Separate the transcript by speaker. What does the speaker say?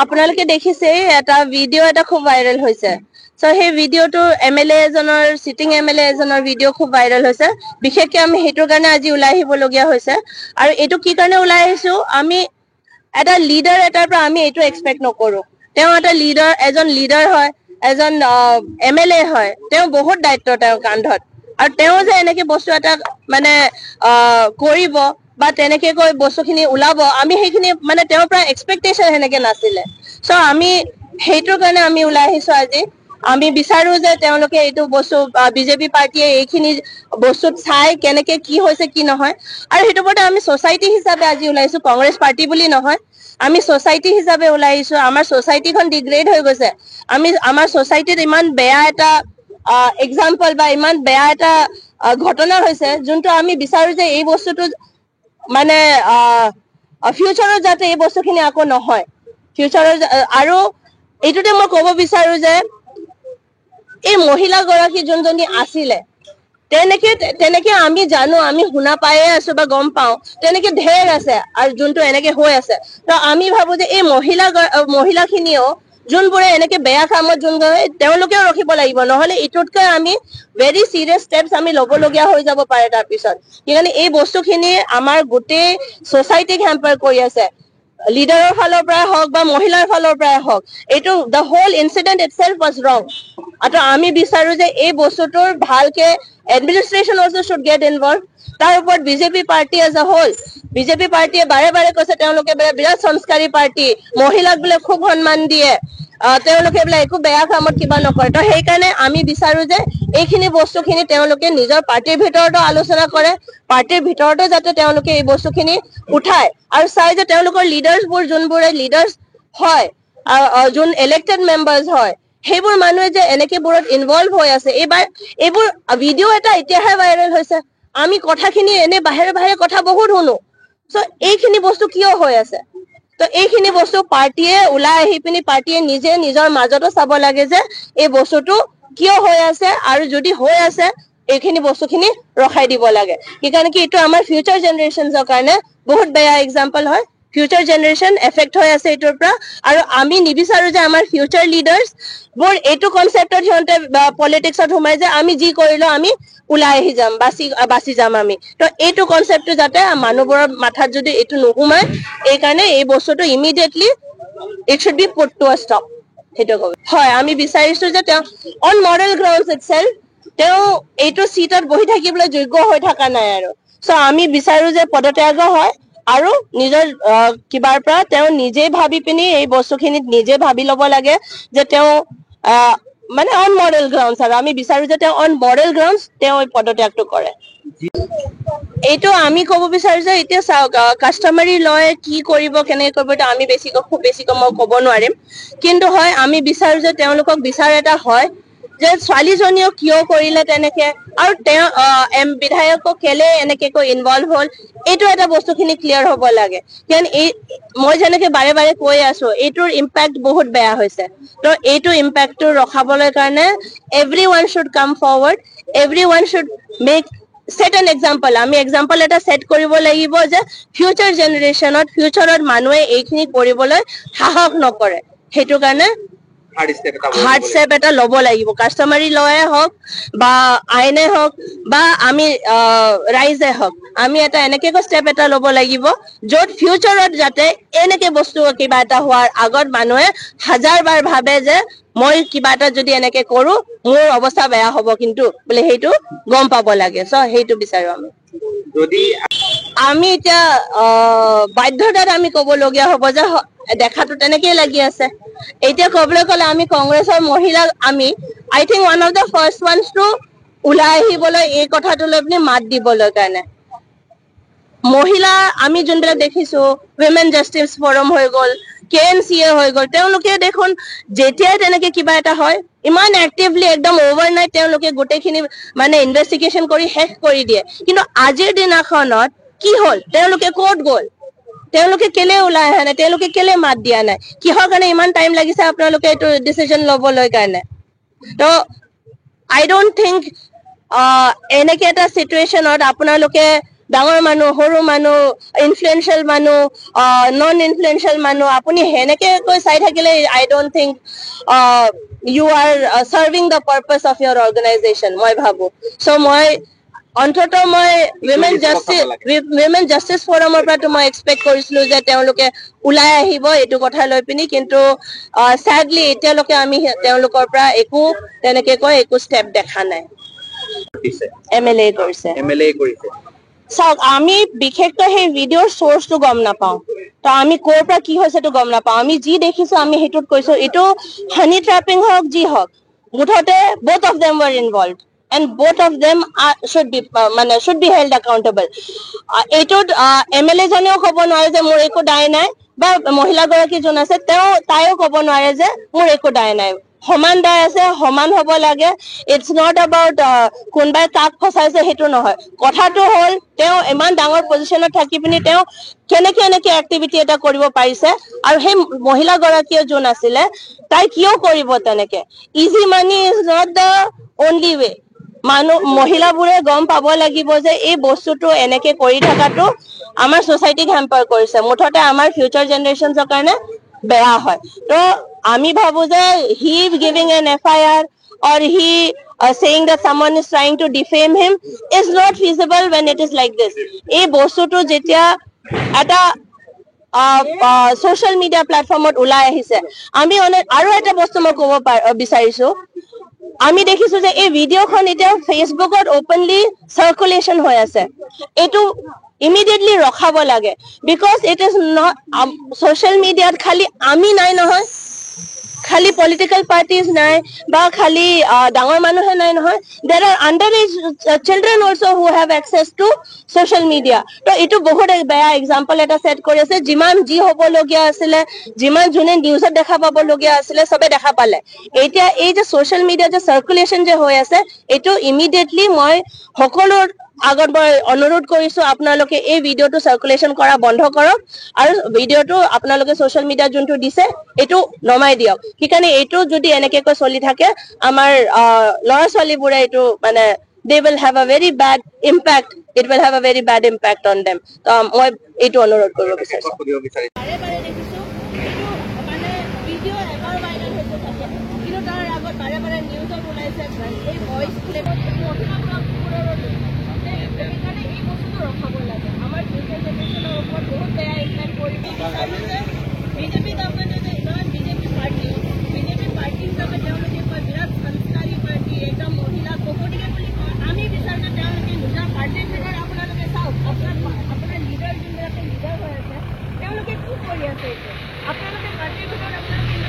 Speaker 1: আপোনালোকে দেখিছে, এটা ভিডিঅ' এটা খুব ভাইৰেল হৈছে। চ' সেই ভিডিঅ'টো এমএলএ এজনৰ, চিটিং এমএলএ এজনৰ ভিডিঅ' খুব ভাইৰেল হৈছে। বিশেষকে আমি সেইটোৰ কাৰণে আজি ওলাই আহিবলগীয়া হৈছে। আৰু এইটো কি কাৰণে ওলাই আহিছো? আমি এটা লিডাৰ এটাৰ পৰা আমি এইটো এক্সপেক্ট নকৰো। তেওঁ এটা লিডাৰ, এজন লিডাৰ হয়, এজন এমএলএ হয়, তেওঁ বহুত দায়িত্ব তেওঁৰ কান্ধত। আৰু তেওঁ যে এনেকে বস্তু এটা মানে কৰিব বা তেনেকে কৈ বস্তুখিনি ওলাব, আমি সেইখিনি মানে তেওঁৰ পৰা এক্সপেক্টেশ্যন সেনেকে নাছিলে। চ' আমি সেইটোৰ কাৰণে আমি ওলাই আহিছো আজি। আমি বিচাৰো যে তেওঁলোকে এইটো বস্তু, বিজেপি পাৰ্টীয়ে এইখিনি বস্তুত চাই কেনেকে কি হৈছে কি নহয়। আৰু সেইটো ওপৰতে আমি ছচাইটি হিচাপে আজি ওলাইছো, কংগ্ৰেছ পাৰ্টি বুলি নহয়, আমি ছচাইটি হিচাপে ওলাই আহিছো। আমাৰ ছচাইটিখন ডিগ্ৰেড হৈ গৈছে। আমি আমাৰ ছচাইটিত ইমান বেয়া এটা এক্সাম্পল বা ইমান বেয়া এটা ঘটনা হৈছে, যোনটো আমি বিচাৰো যে এই বস্তুটো মানে ফিউচাৰত যাতে এই বস্তুখিনি আকৌ নহয় ফিউচাৰৰ। আৰু এইটোতে মই ক'ব বিচাৰো যে এই মহিলাগৰাকী যোনজনী আছিলে, তেনেকে তেনেকে আমি জানো, আমি শুনা পায়ে আছো বা গম পাওঁ, তেনেকে ঢেৰ আছে আৰু যোনটো এনেকে হৈ আছে। তো আমি ভাবো যে এই মহিলাখিনিও যোনবোৰে এনেকে বেয়া কামত যোন, তেওঁলোকেও ৰখিব লাগিব। নহলে এইটোতকৈ আমি ভেৰি চিৰিয়াছ ষ্টেপছ আমি ল'বলগীয়া হৈ যাব পাৰে তাৰপিছত। সেইকাৰণে এই বস্তুখিনি আমাৰ গোটেই ছচাইটিক হেম্পাৰ কৰি আছে, লিডাৰৰ ফালৰ পৰাই হওক বা মহিলাৰ ফালৰ পৰাই হওক। এইটো the whole incident itself was wrong. আৰু আমি বিচাৰো যে এই বস্তুটোৰ ভালকে administration also should get involve. তাৰ ওপৰত BJP party as a whole, BJP পাৰ্টীয়ে বাৰে বাৰে কৈছে তেওঁলোকে বোলে বিৰাট সংস্কাৰী পাৰ্টি, মহিলাক বোলে খুব সন্মান দিয়ে, তেওঁলোকে বোলে একো বেয়া কামত কিবা নকৰে। তো সেইকাৰণে আমি বিচাৰো যে এইখিনি বস্তুখিনি তেওঁলোকে নিজৰ পাৰ্টীৰ ভিতৰতো আলোচনা কৰে, পাৰ্টীৰ ভিতৰতো যাতে তেওঁলোকে এই বস্তুখিনি উঠায় আৰু চাই যে তেওঁলোকৰ লিডাৰ্ছবোৰ, যোনবোৰে লিডাৰ্ছ হয়, যোন ইলেক্টেড মেম্বাৰ্ছ হয়, সেইবোৰ মানুহে যে এনেকেবোৰত ইনভলভ হৈ আছে। এইবাৰ এইবোৰ ভিডিঅ' এটা এতিয়াহে ভাইৰেল হৈছে, আমি কথাখিনি এনে বাহিৰে বাহিৰে কথা বহুত শুনো। চ' এইখিনি বস্তু কিয় হৈ আছে? তো এইখিনি বস্তু পাৰ্টীয়ে ওলাই আহি পিনি পাৰ্টীয়ে নিজে নিজৰ মাজতো চাব লাগে যে এই বস্তুটো কিয় হৈ আছে, আৰু যদি হৈ আছে এইখিনি বস্তুখিনি ৰখাই দিব লাগে। সেইকাৰণে কি এইটো আমাৰ ফিউচাৰ জেনেৰেশ্যনছৰ কাৰণে বহুত বেয়া এক্সাম্পল হয়। ফিউচাৰ জেনেৰেশ্যন এফেক্ট হৈ আছে এইটোৰ পৰা। আৰু আমি নিবিচাৰো যে আমাৰ ফিউচাৰ লিডাৰ্ছ বোৰ এইটো কনচেপ্টত সিহঁতে পলিটিক্সত সোমাই যে আমি যি কৰিলো আমি ওলাই আহি যাম, বাচি বাচি যাম আমি। তো এইটো কনচেপ্টটো যাতে মানুহবোৰৰ মাথাত যদি এইটো নোসোমায়, এইকাৰণে এই বস্তুটো immediately it should be put to a stop. সেইটো ক'ব হয়। আমি বিচাৰিছো যে তেওঁ অন মৰেল গ্ৰাউণ্ডছ ইটছেল্ফ তেওঁ এইটো চিটত বহি থাকিবলৈ যোগ্য হৈ থকা নাই। আৰু চ' আমি বিচাৰো যে পদত্যাগ হয় আৰু নিজৰ কিবাৰ পৰা তেওঁ নিজে ভাবি পিনি এই বস্তুখিনিত নিজে ভাবি ল'ব লাগে যে তেওঁ মানে অন মৰেল গ্ৰাউণ্ডছ, আৰু আমি বিচাৰো যে তেওঁ অন মৰেল গ্ৰাউণ্ডছ তেওঁ এই পদত্যাগটো কৰে। এইটো আমি ক'ব বিচাৰো যে এতিয়া চাওক, কাষ্টমাৰী লয় কি কৰিব কেনেকে কৰিব এইটো আমি বেছিকৈ খুব বেছিকৈ মই ক'ব নোৱাৰিম। কিন্তু হয় আমি বিচাৰো যে তেওঁলোকক বিচাৰ এটা হয় যে ছোৱালীজনীও কিয় কৰিলে তেনেকে, আৰু তেওঁ বিধায়কক কেলে এনেকে কৈ ইনভলভ হ'ল, এইটো এটা বস্তুখিনি ক্লিয়াৰ হ'ব লাগে। কাৰণ এই মই যেনেকে বাৰে বাৰে কৈ আছো, এইটোৰ ইম্পেক্ট বহুত বেয়া হৈছে। তো এইটো ইম্পেক্টটো ৰখাবলৈ কাৰণে everyone should come forward, everyone should make set an example. আমি এক্সাম্পল এটা ছেট কৰিব লাগিব যে ফিউচাৰ জেনেৰেশ্যনত, ফিউচাৰত মানুহে এইখিনি কৰিবলৈ সাহস নকৰে। সেইটো কাৰণে হাৰ্ড ষ্টেপ এটা ল'ব লাগিব, কাষ্টমাৰী লয়ে হওক বা আইনে হওক বা আমি ৰাইজে হওক, আমি এটা এনেকে ষ্টেপ এটা ল'ব লাগিব য'ত ফিউচাৰত যাতে এনেকে বস্তু কিবা এটা হোৱাৰ আগত মানুহে হাজাৰ বাৰ ভাবে যে মই কিবা এটা যদি এনেকে কৰো মোৰ অৱস্থা বেয়া হ'ব কিন্তু বোলে, সেইটো গম পাব লাগে। চ' সেইটো বিচাৰো আমি।
Speaker 2: যদি
Speaker 1: আমি এতিয়া বাধ্যতাত আমি ক'বলগীয়া হ'ব যে দেখাটো তেনেকেই লাগি আছে। এতিয়া ক'বলৈ গ'লে আমি কংগ্ৰেছৰ মহিলা, আমি I think one of the first ones to ওলাই আহিবলৈ এই কথাটো লৈ পিনি মাত দিবলৈ কাৰণে। মহিলা আমি যোনবিলাক দেখিছো, উইমেন জাষ্টিচ ফৰাম হৈ গ'ল, কে এন চি এ হৈ গ'ল, তেওঁলোকে দেখোন যেতিয়াই তেনেকে কিবা এটা হয় ইমান এক্টিভলি একদম অভাৰনাইট তেওঁলোকে গোটেইখিনি মানে ইনভেষ্টিগেশ্যন কৰি শেষ কৰি দিয়ে। কিন্তু আজিৰ দিনাখনত কি হ'ল? তেওঁলোকে ক'ত গ'ল? তেওঁলোকে কেলে ওলাই অহা নাই? তেওঁলোকে কেলে মাত দিয়া নাই? কিহৰ কাৰণে ইমান টাইম লাগিছে আপোনালোকে এইটো ডিচিশ্যন ল'বলৈ কাৰণে? তো আই don't think এনেকে এটা চিটুৱেশ্যনত আপোনালোকে ডাঙৰ মানুহ, সৰু মানুহ, ইনফ্লুৱেঞ্চিয়েল মানুহ, নন ইনফ্লুৱেঞ্চিয়েল মানুহ, আপুনি সেনেকে কৈ চাই থাকিলে I don't think you are serving the purpose of your organization, মই ভাবো। চ' মই অন্তত মই উইমেন জাষ্টিচ ফৰামৰ পৰাতো মই এক্সপেক্ট কৰিছিলো যে তেওঁলোকে ওলাই আহিব এইটো কথা লৈ পিনি, কিন্তু চেডলি এতিয়ালৈকে আমি তেওঁলোকৰ পৰা একো তেনেকে কৈ একো ষ্টেপ দেখা নাই।
Speaker 2: দিছে।
Speaker 1: এম এল এ কৰিছে।
Speaker 2: এম এল এ কৰিছে।
Speaker 1: চাওক, আমি বিশেষকৈ সেই ভিডিঅ'ৰ চ'ৰ্চটো গম নাপাওঁ। তো আমি ক'ৰ পৰা কি হৈছে সেইটো গম নাপাওঁ। আমি যি দেখিছো আমি সেইটোত কৈছো। এইটো হানি ট্ৰেপিং হওক, যি হওক, মুঠতে both of them were involved and both of them should be মানে should be held accountable. এইটোত এম এল এ জনেও ক'ব নোৱাৰে যে মোৰ একো দায় নাই, বা মহিলাগৰাকী যোন আছে তেওঁ তাইও ক'ব নোৱাৰে যে মোৰ একো দায় নাই। সমান দায় আছে, সমান হ'ব লাগে। It's not about কোনোবাই কাক ফচাইছে, সেইটো নহয়। কথাটো হ'ল তেওঁ ইমান ডাঙৰ পজিশ্যনত থাকি পিনি তেওঁ কেনেকে এনেকে এক্টিভিটি এটা কৰিব পাৰিছে আৰু সেই মহিলাগৰাকীয়ে যোন আছিলে তাই কিয় কৰিব তেনেকে? Easy money is not the only way. মানুহ মহিলাবোৰে গম পাব লাগিব যে এই বস্তুটো এনেকে কৰি থকাটো আমাৰ ছচাইটিক হেম্পাৰ কৰিছে, মুঠতে আমাৰ ফিউচাৰ জেনেৰেশ্যনছৰ কাৰণে বেয়া হয়। তো আমি ভাবো যে he giving an FIR or he saying that someone is trying to defame him is not feasible when it is like this. এই বস্তুটো যেতিয়া এটা ছচিয়েল মিডিয়া প্লেটফৰ্মত ওলাই আহিছে, আমি অনেক আৰু এটা বস্তু মই ক'ব বিচাৰিছো। আমি দেখিছো যে এই ভিডিঅ'খন এতিয়া ফেচবুকত অপেনলি চাৰ্কুলেশ্যন হৈ আছে। এইটো ইমিডিয়েটলি ৰখাব লাগে, because it is not social মিডিয়াত খালি আমি নাই নহয়, খালি পলিটিকেল পাৰ্টিজ নাই বা খালি ডাঙৰ মানুহে নাই নহয়, there are under age children also who have access to social media. তো এইটো বহুত বেয়া এক্সাম্পল এটা ছেট কৰি আছে। যিমান যি হ'বলগীয়া আছিলে, যিমান যোনে নিউজত দেখা পাবলগীয়া আছিলে, চবে দেখা পালে। এতিয়া এই যে ছচিয়েল মিডিয়া যে চাৰ্কুলেশ্যন যে হৈ আছে, এইটো ইমিডিয়েটলি মই সকলোৰ আগত মই অনুৰোধ কৰিছো, আপোনালোকে এই ভিডিঅ'টো চাৰ্কুলেশ্যন কৰা বন্ধ কৰক আৰু ভিডিঅ'টো আপোনালোকে ছচিয়েল মিডিয়াত যোনটো দিছে এইটো নমাই দিয়ক। সেইকাৰণে এইটো যদি এনেকেকৈ চলি থাকে, আমাৰ ল'ৰা ছোৱালীবোৰে এইটো মানে they will have a very bad impact, it will have a very bad impact on them. তো মই এইটো অনুৰোধ কৰিব বিচাৰিছো।
Speaker 2: সুধিব বিচাৰিছো।
Speaker 1: বাৰে বাৰে দেখিছো এইটো মানে ভিডিঅ' এবাৰ ভাইৰেল হৈছে চাগে, কিন্তু তাৰ আগত বাৰে বাৰে নিউজত ওলাইছে এই ভইচ মহিলাবোৰৰো। সেইকাৰণে এই বস্তুটো ৰখাব লাগে। আমাৰ ফিউচাৰ জেনেৰেশ্যনৰ ওপৰত বহুত বেয়া ইম্পেক্ট কৰিব। বিচাৰো যে বিজেপি গভৰ্ণমেণ্টে যে ইমান বিজেপি পাৰ্টি হিচাপে তেওঁলোকে কয় বিৰাট সংস্কাৰী পাৰ্টি, একদম মহিলাক বহুতিকে বুলি কয়। আমি বিচাৰো যে তেওঁলোকে নিজৰ পাৰ্টিৰ ভিতৰত, আপোনালোকে চাওক, আপোনাৰ লিডাৰ যোনবিলাকে লিডাৰ হৈ আছে, তেওঁলোকে কি কৰি আছে এইটো আপোনালোকে পাৰ্টিৰ ভিতৰত আপোনালোকে